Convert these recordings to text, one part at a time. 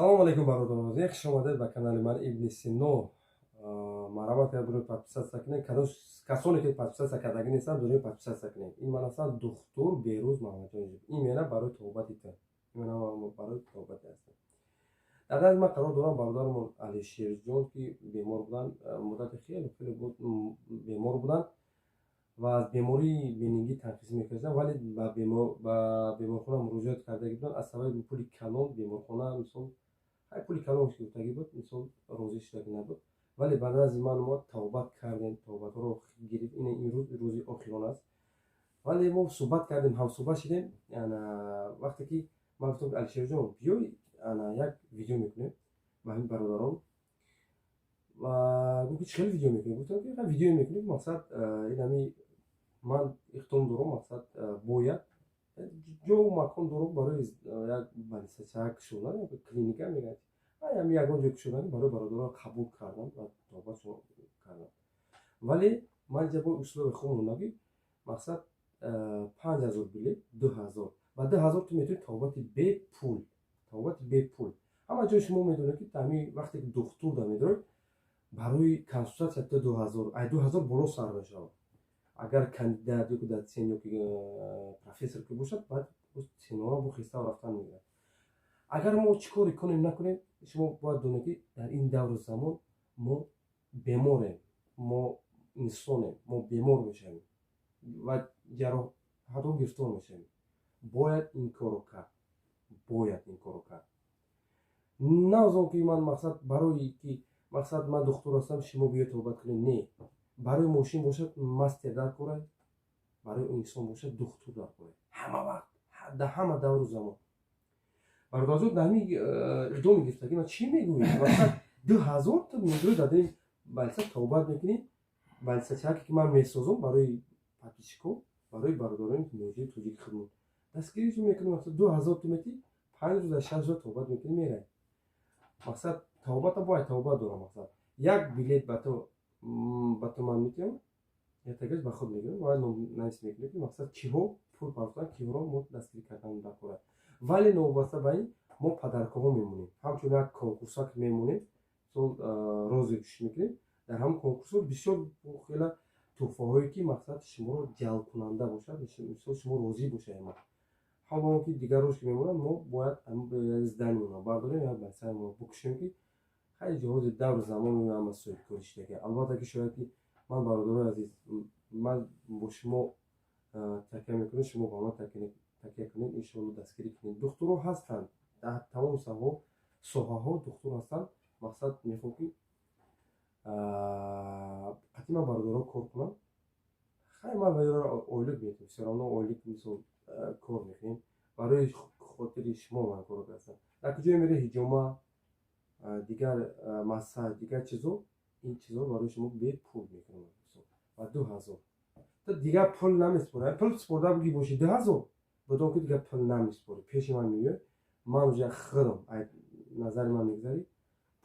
Салому алейкум, бародарон, хуш омадед ба канали ман, Ибни Сино. Марҳамат кард, бирои подписаться кунед. Касоне ки подписаться кардагӣ нестанд, бирои подписаться кунед. Ин ман ҳастам, духтур Берӯз Маҳмадҷон. Ин мена барои тобати ту, ин барои тобати ҳастам. Дар назди ман қарор дорам бародарамон Алишерҷон, ки бемор буданд, муддати хеле хеле буд бемор буданд ва аз бемории менингит танқисӣ мекашиданд, вале ба беморхона муроҷиат кардагӣ буданд. Аз сабаби пули калон беморхона, мисол, пули калон гуфтагӣ буд, мисол, розӣ шудагӣ набуд, вале ба назди ман омад, тавбат кардем, тавбатҳоро гирифт. Ин имрӯз рӯзи охирон аст, вале мо суҳбат кардем, ҳамсуҳбат шидем. Вақте ки ман гуфтам: «Алишерҷон, биёй, як видео мекунем ба ҳамин бародарон», ва гуфт ки: «Чӣ хеле видео мекунем?» Гуфтам ки видео мекунем, мақсад ин ҳами ман иқдом дорам, мақсад бояд ҷову макон дорам барои як больницача кушодан, клиника мегӯяд, ҳами ягон ҷо кушодан барои бародарон қабул кардан ва тобатшон кардан. Вале ман инҷа бо услуби хуб монда ки мақсад 5000 билет, 2000, ба 2000 ту метавонӣ тобати бепул, тобати бепул. Ҳама ҷой шумо медонед ки ҳами вақте ки духтур да медоред барои консултатсия, то 2000, ай 2000 боло сар мешавад. Агар кандидат ёки доцент ёки профессор ки бошад, баъд ценаро бо хеста рафтан мегирад. Агар мо чӣ коре кунем, накунем, шумо бояд донед ки дар ин давру замон мо беморем, мо инсонем, мо бемор мешавем ва ҷароҳатҳо гирифтор мешавем. Бояд ин корро кард, бояд ин корро кард. На аз он ки ман мақсад барои ки мақсад ман духтур ҳастам, шумо биё тобат кунед, не. Барои мошин бошад, мастер дар кора, барои инсон бошад, духтур дар кора. Ҳама вақт, дар ҳама давру замон, бародарҷон, дар ҳамин иқдоми гирифтагӣ ман чӣ мегӯед? Мақсад 2000 ту мегӯӣ, дар ин больница тобат мекунӣ, больницачаке ки ман месозам барои подписчикҳо, барои бародарони муҳоҷири тоҷики худмон дастгиришон мекунем. Мақсад 2000 ту метӣ, 5 рӯз, 6 рӯз тобат мекунӣ, мерай. Мақсад тавбата бояд, тавбат дорам. Мақсад як билет ба ту ман метиҳам, ятагаш ба худ мегирам ва навис мекунем ки мақсад киҳо пул партофтан, киҳоро мо дастгирӣ кардан дар кора. Вале новобаста ба ин мо подаркаҳо мемонем, ҳамчун як конкурсак мемонем, мисол, розыгрыш мекунем. Дар ҳамон конкурсҳо бисёр хела тӯҳфаҳое ки мақсад шуморо ҷалбкунанда бошад, мисол, шумо розӣ бошед. Ҳама он ки дигар рӯз ки мемонад, мо бояд зданиемонро бардорем, як байсаамонро букушем, ки хеле ҷиҳози давру замон ҳама соҳибкорӣ шидаги. Албатта ки шояд ки ман, бародарои азиз, ман бо шумо такя мекунем, шумо ба ман такя кунед, иншоалло дастгирӣ кунед. Духтурҳо ҳастанд, дар тамоми соҳаҳо духтур ҳастанд. Мақсад мехоҳам ки қатъи ман бародаро кор кунам. Хай, ман вайро ойлик метавам, всё равно ойлик, мисол, кор мекунем. Барои хотири шумо ман корро кардам. Дар куҷое мере, ҳиҷома, дигар массаж, дигар чизо, ин чизо барои шумо бепул мекунам ва 2000 то дигар пул намеспорам. Пул спорда буги боши, 2000 бидон ки дигар пул намеспорӣ. Пеши ман меояд, ман уже худам назари ман мегзарӣ,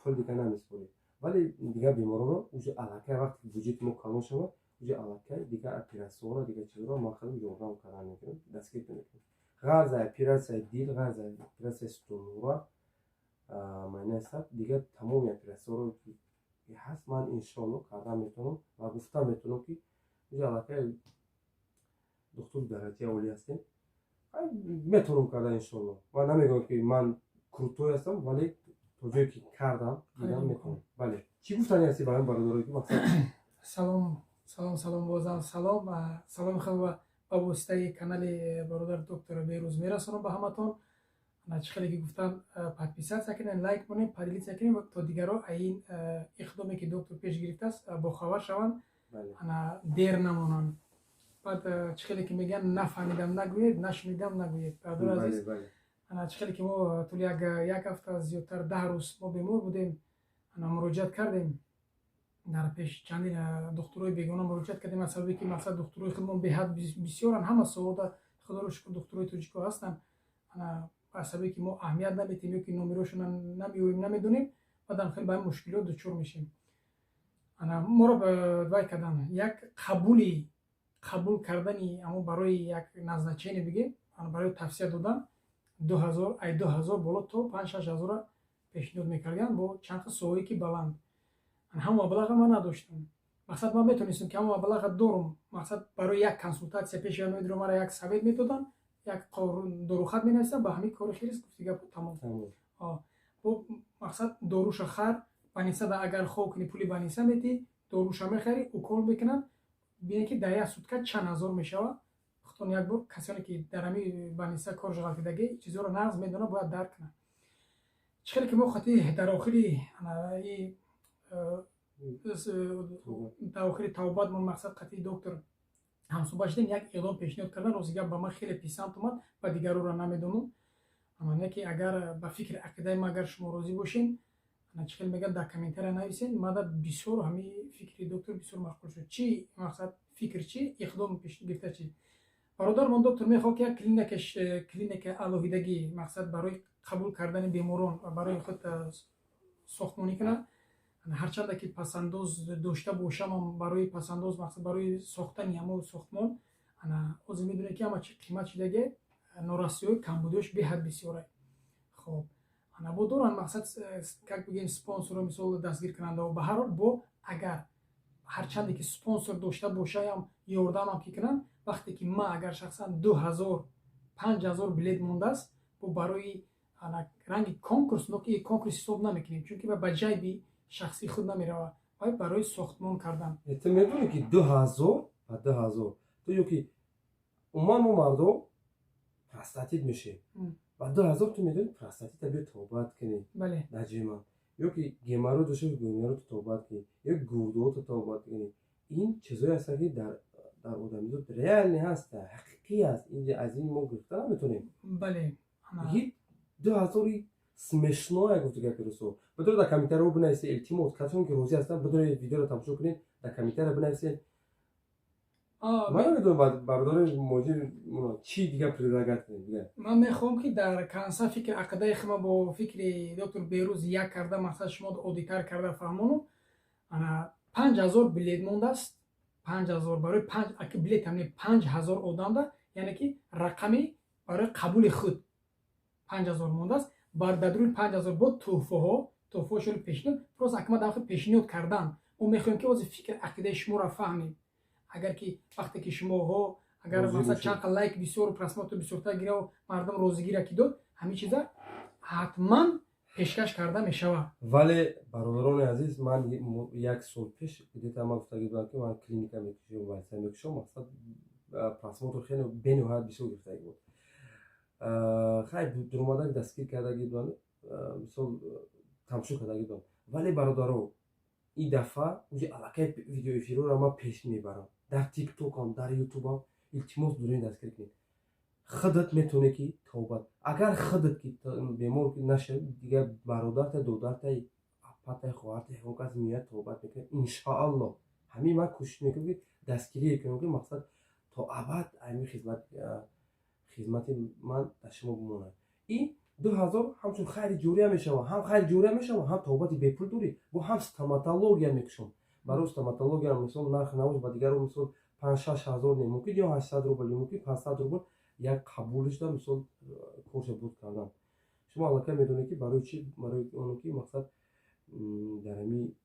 пул дигар намеспорӣ. Вале дигар беморонро уже аллакай вақте буҷети мо калон шавад, уже аллакай дигар оператсияҳоро, дигар чизҳоро ман худам ёрдам кардан мекунам, дастгир мекунам. Ғарза оператсияи дил, ғарза оператсияи сутунмӯҳра, майнаи сар, дигар тамоми оператсияҳоро ки ҳаст, ман иншоалло кардан метавонам ва гуфта метавонам ки уже аллакай духтури дараҷаи олӣ ҳастем, метавонам кардан иншоалло. Ман намегӯям ки ман крутой ҳастам, вале то ҷое ки кардам, дидам, метавонам. Бале, чӣ гуфтани ҳастӣ барои бародарое ки мақсад? Салом, салом, салом, бозам салом. Саломи худро ба воситаи канали бародар доктор Берӯз мерасонам ба ҳаматон. Чӣ хеле ки гуфтам, подписаться кунем, лайк монем, поделиться кунем, то дигарро ин иқдоме ки доктор пеш гирифтааст, бохабар шаванд, ана дер намонанд. Баъд чӣ хеле ки мегӯянд, нафаҳмидам нагӯед, нашунидам нагӯед. Бародари азиз, ана чӣ хеле ки мо тӯли як ҳафта зиёдтар, 10 рӯз мо бемор будем, ана муроҷиат кардем дар пеш чандин духтурои бегона муроҷиат кардем, аз сабабе ки мақсад духтурои худмон беҳад бисёранд, ҳама соҳода, худоро шукр, духтурои тоҷико ҳастанд. Ана аз сабабе ки мо аҳамият наметем ё ки номерошона намеёбем, намедонем, баъдам хеле ба ин мушкилот дучор мешем. Ана моро вай кардан, як қабули қабул кардани амо барои як назначение бигем, барои тавсия додан 2000, ай 2000 боло то 5-6 ҳазора. Пешниҳод мекардиан бо чанд хел соҳае ки баланд. Ҳамон маблаға ман надоштам. Мақсад, ман метонистам, ки ҳамон маблаға дорум. Мақсад, барои як консултатсия пеши медурам, мара як совет медоданд, як дорухат менависам, ба ҳамин кори хирис, гуфти гапо, тамом. Бо мақсад, доруша хар, больницада агар хоб кунӣ, пули больница метӣ, доруша мехарӣ, укол мекунанд. Бинед, ки дар як сутка чанд ҳазор мешавад. Худтон як бор, касоне ки дар ҳамин больница кор ғалтидагӣ, чизҳоро нағз медонад, бояд дарк кунад. Чӣ хеле ки мо хати дар охири тавбатмон, мақсад, қатъи доктор ҳамсӯҳбат шудем, як иқдом пешниҳод кардан. Рости гап, ба ман хеле писанд омад, ба дигарора намедонам. Не ки агар ба фикри ақидаи ман, агар шумо розӣ бошед, чӣ хел мегӯяд, дар комментария нависед. Мада бисёр ҳамин фикри доктор бисёр маъқул шуд. Чӣ мақсад, фикр чӣ, иқдом гирифта чӣ? Бародармон доктор мехоҳад, ки як клиника алоҳидагӣ, мақсад, барои қабул кардани беморон барои худ сохтмонӣ кунад. Ҳарчанда ки пасандоз дошта бошамам, барои пасандоз, мақсад, барои сохтани ҳамон сохтмон, ҳозир медонед, ки ҳама чи қимат шидаге, норасоиҳои, камбудиҳош беҳад бисёре. Хоб, ана бо доранд, мақсад, как бигӯем, спонсорро, мисол, дастгиркунандаҳо. Ба ҳар ҳол, бо агар ҳарчанде ки спонсор дошта бошаям, ёрдамам ки кунанд, вақте ки ман агар шахсан 2000, 5000 билет мондааст, бо барои ранги конкурс, но ки конкурс ҳисоб намекунем, чунки ба ҷайби шахсии худ намеравад, вай барои сохтмон кардан. Ту медонӣ, ки 2000 ба 2000 ту ё ки умуман мо мардум простатит мешем, ба 2000, ту медонӣ, простатита биё тобат кунӣ наҷима, ё ки геморрой дошта, геморройто тобат кунӣ, ё гурдуото тобат кунӣ. Ин чизое ҳастанд, ки дар одамизод реально ҳаста, ҳақиқӣ аст. Ин аз ин мо гирифта наметонем. 2000-и смешное, гуфти гапи русо. Бидор, дар комментариҳо бинависед, илтимос. Касоне ки розӣ ҳастанд, бидоред, видеоро тамошо кунед, дар комментария бинависед. Ман намедонам, бародари моҷир чӣ дигар предлагать кунед дигар. Ман мехоҳам, ки дар конца фикр ақидаи худма бо фикри доктор Берӯз як карда, мақсад, шумо оддитар карда фаҳмонам. Ана 5000 билет мондааст, 5000 барои панҷ билет ҳам не, 5000 одамда, яъне ки рақами барои қабули худ 5000 мондааст. Бар дар дуруни 5000 бо туҳфаҳошро пешниҳод, просто акма дар пешниҳод кардан. Мо мехоҳем, ки ҳозир фикр ақидаи шуморо фаҳмем. Агар ки вақте ки шумоҳо агар, масалан, чанд қа лайк бисёру просмотр бисёртар гира, мардум розигира ки дод, ҳамин чиза ҳатман пешкаш карда мешавад. Вале, бародарони азиз, ман як сол пеш где-то ман гуфтагӣ будам, ки ман клиника мекушам, вайса мекушам. Мақсад, просмотр хеле бениҳоят бисёр гирифтагӣ буд. Хай, дуромада дастгир кардагӣ буданд, мисол, тамошо кардагӣ буданд. Вале, бародаро, ин дафъа уҷи аллакай видеоэфирҳоро ман пеш мебарам дар Тиктокам, дар Ютубам. Илтимос, дурини дастгир кунед. Худат метавонӣ, ки тобат, агар худат ки бемор нашавӣ, дигар бародарта, додарта, апатай, хоҳарта, ягон кас меояд, тобат мекунад, иншоалло. Ҳамин ман кӯшиш мекунам, ки дастгирие кунам, ки мақсад, то абад ҳамин хизмати ман дар шумо бимонад. И 2000 ҳамчун хайри ҷория мешавад, ҳам хайри ҷория мешавад, ҳам тобати бепул дорӣ, бо ҳам стоматология мекушам. Барои стоматология, мисол, нарх навош ба дигаро, мисол, 5-6 ҳазор не, мумкин ё 800 рубл, ё мумкин 500 рубл як қабулишда, мисол, корша буд кардан. Шумо аллакай медонед, ки барои чӣ, барои оно ки, мақсад, дар ҳамин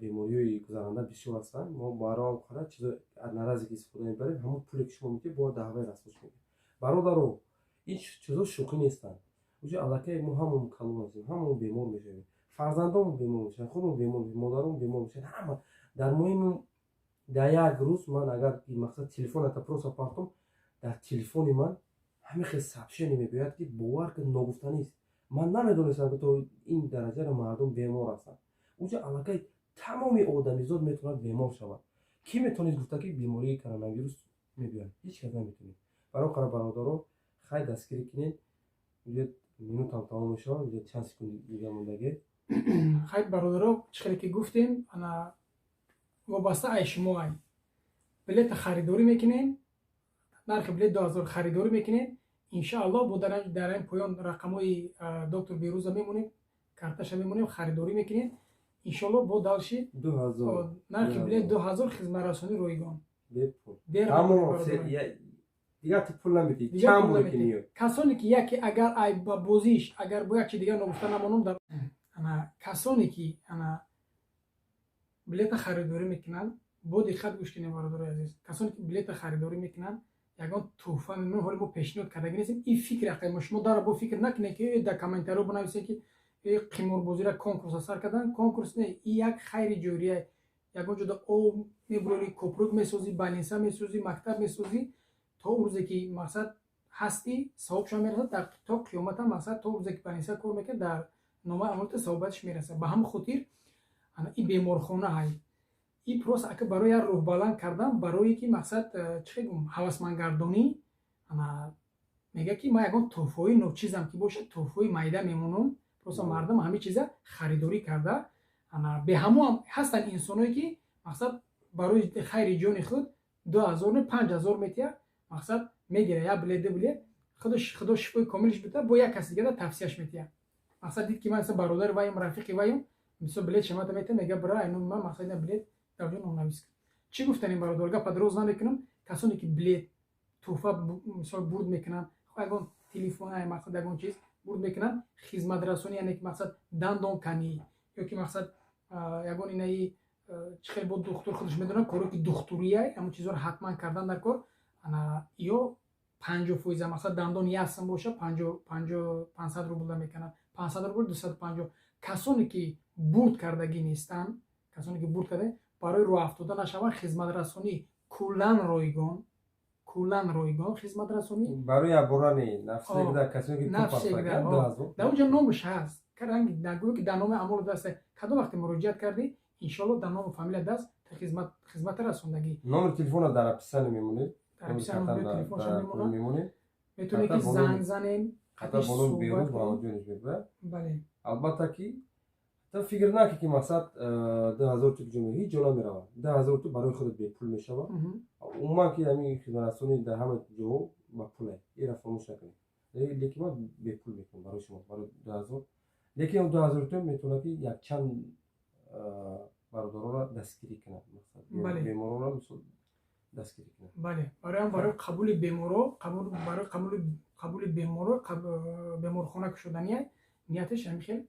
бемориҳои гузаранда бисёр ҳастанд. Мо барои қара чизо одноразовый ки истифода мебарем, ҳамон пуле ки шумо медиҳед, бояд даҳваи расход мекунед. Бародаро, ин чизо шӯхӣ нестанд. Уҷа аллакай мо ҳамон калон ҳастем, ҳамон бемор мешавем, фарзандонмо бемор мешаванд, худмо бемор мешавем, модарон бемор мешаванд. Ҳама дар муҳиму дар як рӯз ман агар, мақсад, телефоната просто партом, дар телефони ман ҳамин хел сообщение мебиёяд, ки бовар кун, ногуфтанист. Ман намедонистам, ки то ин дараҷаро мардум бемор ҳастанд. Уҷа аллакай тамоми одамизод метавонад бемор шавад. Кӣ метавонед гуфта, ки бемории коронавирус мебиёяд? Ҳеҷ кас наметавонед. Барои қара, бародаро, хай, дастгирӣ кунед. Минутам тамом мешавад, чанд секунд дига мондагӣ. Хай, бародаро, чӣ хеле ки гуфтем, ана вобаста ай шумо ай билета харидорӣ мекунем, нархи билет 2000 харидорӣ мекунем. Иншааллоҳ, бо дар ин поён рақамҳои доктор Берӯза мемонем, карташа мемонем, харидорӣ мекунем, иншоаллоҳ. Бо дальше нархи билет 2000, хизматрасонӣ ройгон. Дигар ту пул намедиҳӣ, чанд бор ки меояд. Касоне ки яке агар ай ба бозиш, агар бо як чи дигар ногуфта намонам, дар Ана касоне ки ана билета харидорӣ мекунанд, бо диққат гӯш кунед, бародарои азиз, касоне ки билета харидорӣ мекунанд, ягон тӯҳфа мемонем. Ҳоли мо пешниҳод кардагӣ нестем. Ин фикри ақида мо, шумо дара бо фикр накунед, ки дар комментариҳо бинависед, ки қиморбозира конкурса сар кардан. Конкурс не, ин як хайри ҷория. Ягон ҷода об мебурорӣ, копрук месозӣ, больница месозӣ, мактаб месозӣ, то рӯзе ки мақсад ҳастӣ, савобшон мерасад, дар то қиёмата. Мақсад, то рӯзе ки больница кор мекунад, дар номаи амалота савобатиш мерасад. Ба ҳамин хотир ин беморхона ҳай, ин просто ака барои як рӯҳбаланд кардан, барое ки мақсад, чӣ гум, ҳавасмандгардонӣ. Мега ки ман ягон тӯҳфаҳои ночизам ки бошад, тӯҳфаҳои майда мемонам, просто мардум ҳамин чиза харидорӣ карда. Беҳамоам ҳастанд инсоное ки мақсад барои хайри ҷони худ 2000 не, 5000 метиҳад, мақсад мегира як билет, ду билет. Худо шифои комилиш бита, бо як каси дигара тавсияш метиҳад. Мақсад, дид ки ман бародари ваем, рафиқи ваем, мисол, билет шамата метиҳад, мега: «Бира, айно ман мақсад ина билет дар ҷо номнавис кун». Чӣ гуфтанем, бародар, гапа дроз намекунам. Касоне ки билет, тӯҳфа, мисол, бурд мекунанд, ягон телефон, мақсад, ягон чиз бурд мекунанд, хизматрасонӣ, яъне ки мақсад дандонканӣ ё ки мақсад ягон инаи чӣ хел бо духтур худаш медонад, коро ки духтурия, ҳамон чизҳоро ҳатман кардан дар кор. Ё 50%, мақсад, дандон як сум боша, 500 рубл да мекунанд, 500 рубл, 250. Касоне ки бурд кардагӣ нестанд, касоне ки бурд карда, барои роҳафтода нашаванд, хизматрасонӣ куллан ройгон, куллан ройгон хизматрасонӣ. Барои ябора не, нафсе. Дар онҷо номаш ҳаст, нагӯё ки дар номи амол даст. Кадом вақте муроҷиат кардӣ, иншоалло, дар ному фамилия даст хизмата расондагӣ. Номери телефона дар описание мемонед. Дар описание мемонад, метавонед ки занг занем. Бале, албатта ки та фикр накӣ ки мақсад 2000 ту ҷо ҳеҷ ҷо намеравад. 2000 ту барои худат бепул мешавад. Умуман ки ҳамин хизматрасонӣ дар ҳама ҷо ба пуле, ира фаромӯш накунед. Лекин ман бепул мекунам барои шумо, барои 2000. Лекин 2000 ту метавонад ки якчанд бародаронро дастгирӣ кунад, беморонро, мисол, дастгирӣ кунад. Бале, барои барои қабули беморо, барои қабули беморо беморхона кушодания нияташ ҳамин хел.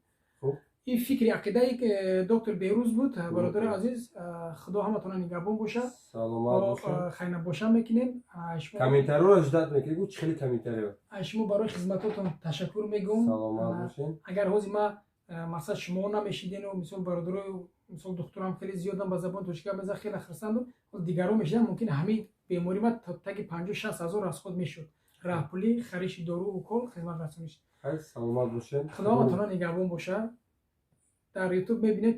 Ин фикри ақидае ки доктор Беҳрӯз буд. Бародари азиз, Худо ҳаматона нигаҳбон бошад. Саломат бошад. Хайнабоша мекунем. Комментариёро ждать мекунем, чӣ хеле комментариё. Шумо барои хизматотон ташаккур мегӯм. Саломат бошед. Агар ҳозир ма мақсад шумо намешидену, мисол, бародарои, мисол, духтурам хеле зиёдам ба забони тоҷикӣ мезан, хеле хурсандум. Дигарон мешидан, мумкин ҳамин беморӣ ма таги 50-60 ҳазор расход мешуд: раҳпулӣ, хариши дору, укол, хизматрасониш. Саломат бошед. Худо ҳаматона нигаҳбон бошад. Дар Ютуб мебинем.